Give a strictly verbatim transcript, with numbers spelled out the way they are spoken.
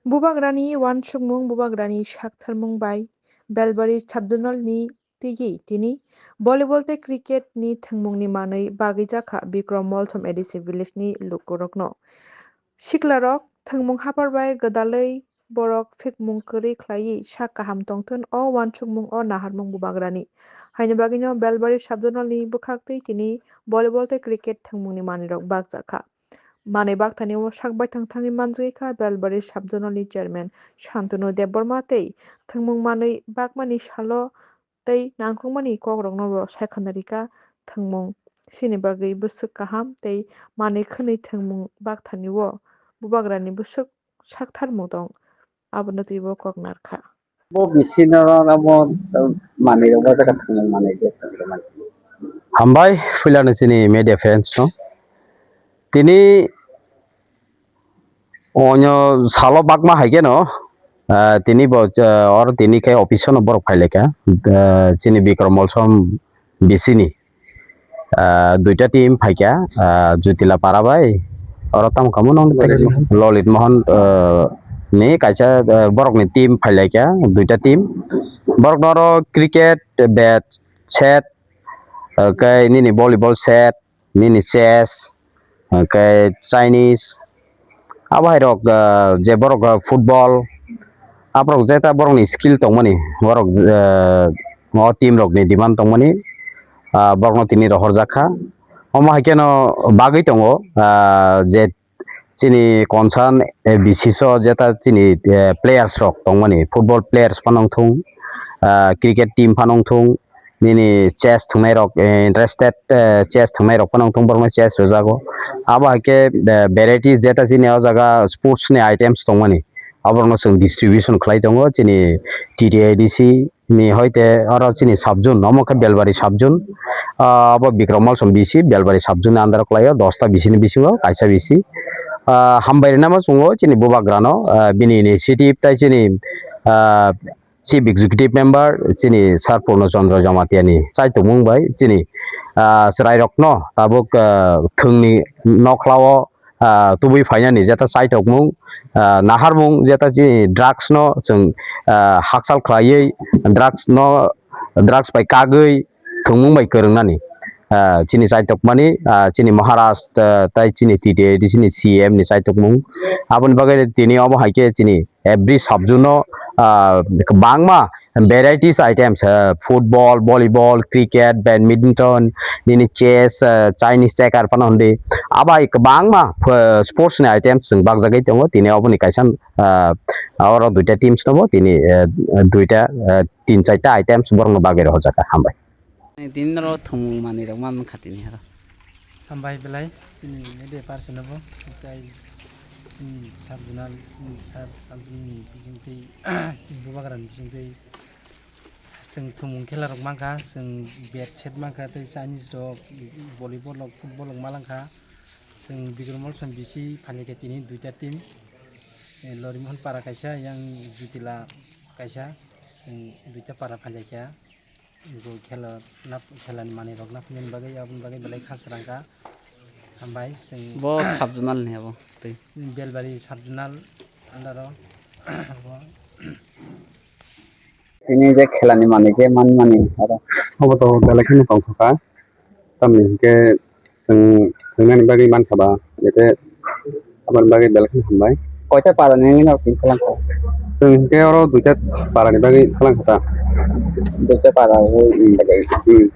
Bubagrani uansukmung, bubagrani saktharmung bai Belbari subzonal ni twiwi tini volleyball tei cricket ni thwngmung ni manwi bagwi jakha Bikram Molsom A D C village ni lukurokno. Siklarok thwngmung haphar bai gwdalwi borok phikmung kwrwi khlaiwi sak kaham tongthun o uansukmung o naharmung bubagrani. Haini bagwino Belbari subzonal ni bwkhaktwi tini volleyball tei cricket thwngmung ni manwirok bakjakha. Manwi bakthani o sak baithang thangwi manjagwi kha Belbari subzonal ni chairman Santanu Debbarma tei thwngmung manwi bakmani salo tei nangkukmani kokrokno bo sai khwna rikha thwngmung sini bagwi bwswk kaham tei manwi khwnwi thwngmung bakthani o bubagrani bwswk saktharmung tong abono twibo kok narkha. Bo bisino amo manwi rok bo jaga thwngmung manwi je thwngmung. Hambai philano chini media friends no. Tini onyo salo bakma hai khe no, ah, tini bo, ah, oro tini khe office no borok phai lai kha. Ah, chini Bikram Molsom D C ni. Ah, duita team phaikha, ah, Jutila Para bai, oro tamo kamo nang Lalit Mohan. Lalit Mohan, ah, ni kaisa, ah, borok ni team phailaikha, duita team. Borok no oro cricket, bat, set, ah, kai nini volleyball set, nini chess, ah, kai Chinese, abo hai rok, ah, je borok, ah, football, aborok jeta borokni skill tongmani, borok, ah, o team rokni demand tongmani, ah, borokno tini rohorjak kha. Omo hai kheno bagwi tongo, ah, je chini concern, eh, B C S o jeta chini, eh, players rok tongmani, football players phano wngthung, ah, cricket team phano wngthung, nini chess thwngnairok, eh, interested, eh, chess thwngnairok phano wngthung, borokno chess rwjago. Abo hai khe, eh, varieties jeta chini o jaga sports ni items tongmani, aborokno chwng distribution khlai tongo chini T T A D C ni, hoite oro chini sub zone, omo khe Belbari sub zone, ah, abo Bikram Molsom B C Belbari sub zone ni under o khlaio, dosta B C ni bisingo kaisa B C. Ah, hambai rwna ma chwngo chini bubagrano, ah, bini initiative tai chini, ah, Chief Executive Member chini Sir Purno Chandra Jamatia ni chaitokmung bai chini, ah, chwrairokno tabuk, ah, thwngni nokhlao, ah, tubui phainani jeta chaitokmung, ah, naharmung jeta chini drugs no chwng, ah, hakchal khlaiwi drugs no, drugs bai kagwi thwngmung bai kwrwngnani, ah, chini chaitokmani, ah, chini Maharaj, ah, tai chini T T A D C ni C M ni chaitokmung. Aboni bagwi tini omo hai khe chini every sub zone no, ah, kwbangma varieties items, ah, football, volleyball, cricket, badminton, nini chess, ah, Chinese checker phano hwnwi. Abai kwbangma, ah, sports ni items chwng bakjagwi tongo. Tini oboni kaisa, ah, oro duita teams tongo. Tini, ah, duita, ah, tin charta items borokno bagwi rohorjak kha. Hambai. Tini norok thwngmung manwi rok ma mankha tini oro. Hambai belai chini media person no bo, tei chini sub zonal, chini sub, sub zonal ni bisingtwi, bubagrani bisingtwi chwng thwngmung khela rok mankha, chwng bat set mankha, tei Chinese rok, volleyball rok, football rok malangkha. Chwng Bikram Molsom B C phalikha tini duita team, eh, Lorimohon para kaisa, yang Jutila kaisa, chwng duita para phailaikha. Bo khela nap-, khelani manwi rok naphimani bagwi, aboni bagwi belai kha srang kha. Hambai chwng Bo sub zonal ni abo twi. Belbari sub zonal under o. Bo Tini je khelani manwi je manmani oro. Obo to belai kheno tongthokha. Tamni hinkhe chwng thwngnani bagwi mankha ba, ete aboni bagwi belai kheno hambai. Koita para ni wngwi norok tini khalang kha? Chwng hinkhe oro duita para ni bagwi khalang kha ta. Duita para o, hmm. Hmm.